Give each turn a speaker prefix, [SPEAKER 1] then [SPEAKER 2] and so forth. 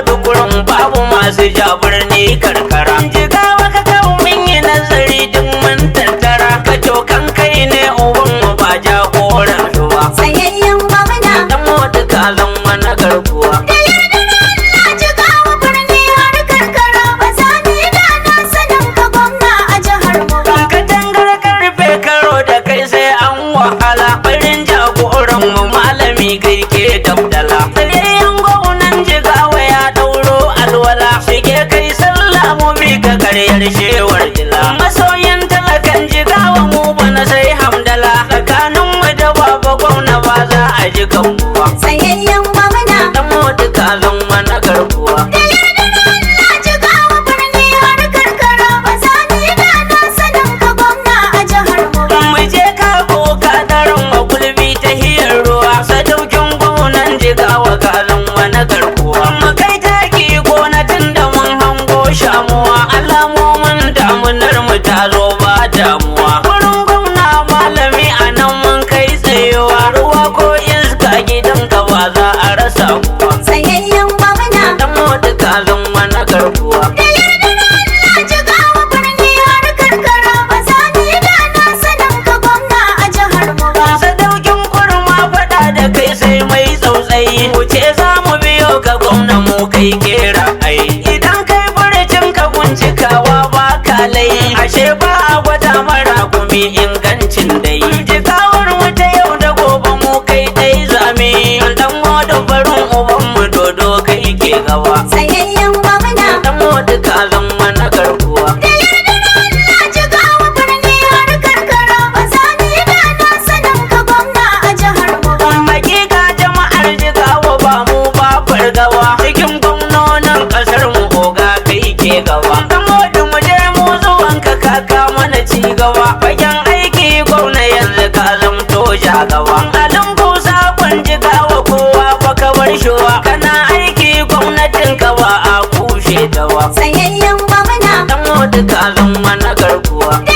[SPEAKER 1] Modu kurin babu masu ja birni karkara. Jigawa ka kawo mun yi nazari duk mun tattara. Ka cokan kai ne uban mu ba jagoran su ba.
[SPEAKER 2] Tsayayyen gwamna.
[SPEAKER 1] Dan Modu ka zama na garkuwa.
[SPEAKER 2] Da yardar Allah, Jigawa birni har karkara, ba za mu yi da na sanin ka gwamna a jihar mu ba.
[SPEAKER 1] Katangar karfe karo da kai sai an wahala. Farin jagoran mu malami kai ke dabdala. Tsayayyen gwamnan Jigawa ya dauro alwala. Shige kai sallah mu mika karyar shewar dila. Masoyin talakan Jigawa mu bana sai hamdala. Tsakanin mu da baba gwamna ba za a ji kanmu ba.
[SPEAKER 2] Tsayayyen gwamna.
[SPEAKER 1] Dan Modu ka zama na garkuwa.
[SPEAKER 2] Da yardar Allah, Jigawa birni har karkara, ba za mu yi da na sanin ka gwamna a jihar mu ba.
[SPEAKER 1] Mu je kago kadarin magulbi ta hiyar ruwa, sadaukin gwamnan Jigawa kalin wani garkuwa. Mu kai taki gona tun da mun hango shamuwa, alamomin damunar mu ta zo ba damuwa. Wurin gwamna malami a nan mun kai tsayewa, ruwa ko iska gidanka ba za a rasa mu ba.
[SPEAKER 2] Tsayayyen gwamna.
[SPEAKER 1] Dan Modu kalin wani garkuwa.
[SPEAKER 2] Da yardar Allah, Jigawa birni har karkara, ba za mu yi da na sanin ka gwamna a jihar mu ba.
[SPEAKER 1] Sadaukin kurma faɗa da kai sai mai tsautsayi. Wuce za mu biyo ka gwamna mu kai kera ai. Idan kai furucin ka bincikawa ba ka lai. Ashe ba a gwada mara gumi ingancin dai. Jigawar mu ta yau da gobe mu kai dai zame. Dan Modu farin uban mu dodo kai ke gaba.
[SPEAKER 2] Tsayayyen gwamna.
[SPEAKER 1] Dan Modu ka zama na garkuwa.
[SPEAKER 2] Da yardar Allah, Jigawa birni har karkara, ba za mu yi da na sanin ka gwamna a jihar mu ba.
[SPEAKER 1] Hakika jama'ar Jigawa ba mu ba fargaba, cikin gwamnonin kasar mu oga kai ke gaba. Dan Modu mu je mu zuwan ka kaka mana ci gaba, fagen aiki gwamna yanzu ka zamto ja gaba. Alin sakon Jigawa kowa baka bar shi ba, kana aiki gwamnatin ka ba a kushe ta ba.
[SPEAKER 2] Tsayayyen gwamna.
[SPEAKER 1] Dan Modu ka zama na garkuwa.
[SPEAKER 2] Da